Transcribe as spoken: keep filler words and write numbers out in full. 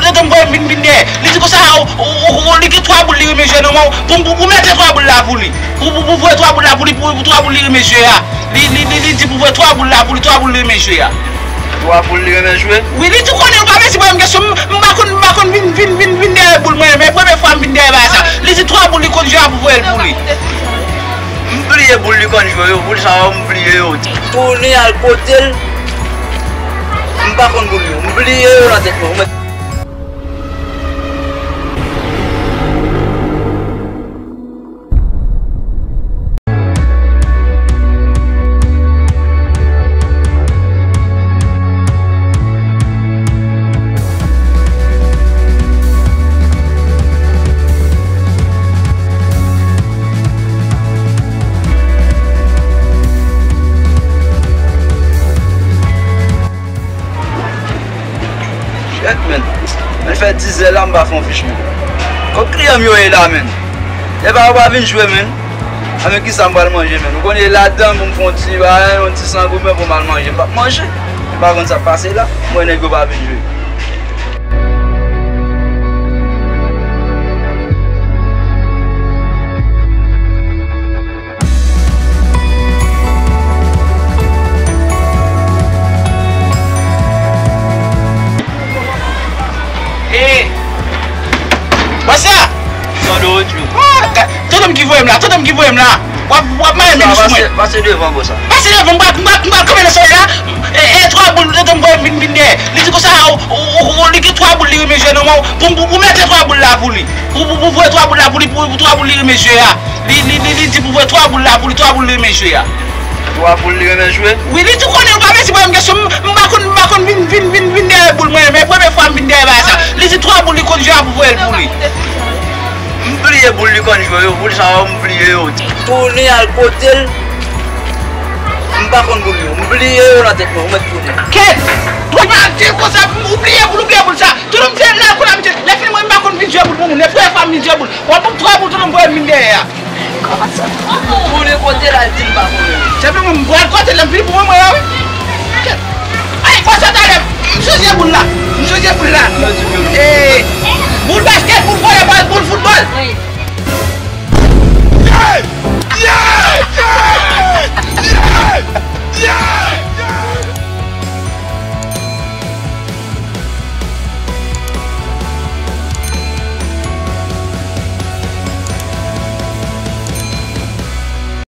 Tonton m voye m vin, vin dèyè. Li di konsa, ou, ou, ou, ou, li gen twa boul li renmen jwe nan men w. Pou, pou, pou mete twa boul la pou li. Pou, pou, pou voye twa boul la pou li, pou, pou twa boul li renmen jwe a. Li, li, li, li di pou voye twa boul la pou li, twa boul li renmen jwe a. Twa boul li renmen jwe? Wi, li di konnen ou pa mezi voye m kesyon, m, m pa konn, m pa konn vin, vin, vin, vin dèyè boul mwen, men premye fwa m vin dèyè bagay sa. Li di twa boul li konn jwe a pou voye l pou li. M bliye boul li konn jwe yo, boul sa yo m bliye yo. Tounen al kote l. M pa konn boul yo. M bliye yo nan tèt mwen. Shit, man. Men fè dizè la, m pa fè yon fich, man. Kot kliyan m yo ye la, man? Epa yo pa vin jwe, man. A, men kisa m pral manje, man? Ou konnen ladan pou m fè yon ti, yon ti san goud, men pou m al manje, m p ap manje. M pa konn sa k pase la. M wè nèg yo pa vin jwe. Ey! Bòs la! Sandro Rodrigo. Ah, ka-, tonton m ki voye m la, tonton m ki voye m la. W ap, w ap maye menm sou mwen. Pase, pase devan, bòs la. Pase devan, m pral, m pral, m pral kanpe nan solèy la. E, e, twa boul, tonton m voye m vin, vin dèyè. Li di konsa, ou, ou, ou, ou, li gen twa boul li renmen jwe nan men w. Pou, pou, pou mete twa boul la pou li. Pou, pou, pou voye twa boul la pou li, pou, pou twa boul li renmen jwe a. Li, li, li, li di pou voye twa boul la pou li, twa boul li renmen jwe a. Twa boul li renmen jwe? Wi, li tou konnen ou pa mezi voye m kesyon, m, m pa konn, m pa konn vin, vin, vin, vin dèyè boul mwen, men premye fwa m vin dèyè bagay sa. Li di twa boul li konn jwe a pou voye l pou li. M bliye boul li konn jwe yo, boul sa yo m bliye yo. Tounen al kote l. M pa konn boul yo, m bliye yo nan tèt mwen, ou mèt tounen. Kèt! Ou pa di konsa, ou bliye boul, ou bliye boul sa. Tonton m se la kounye a, misye, lè fini mwen m pa konn vin jwe boul pou moun. E premye fwa m vin jwe boul. W ap ban m twa boul, tonton m voye m vin dèyè a. Tounen kote l al di m pa konnen. Senpleman m pral kote l, m vini pou mwen, mwen, wi.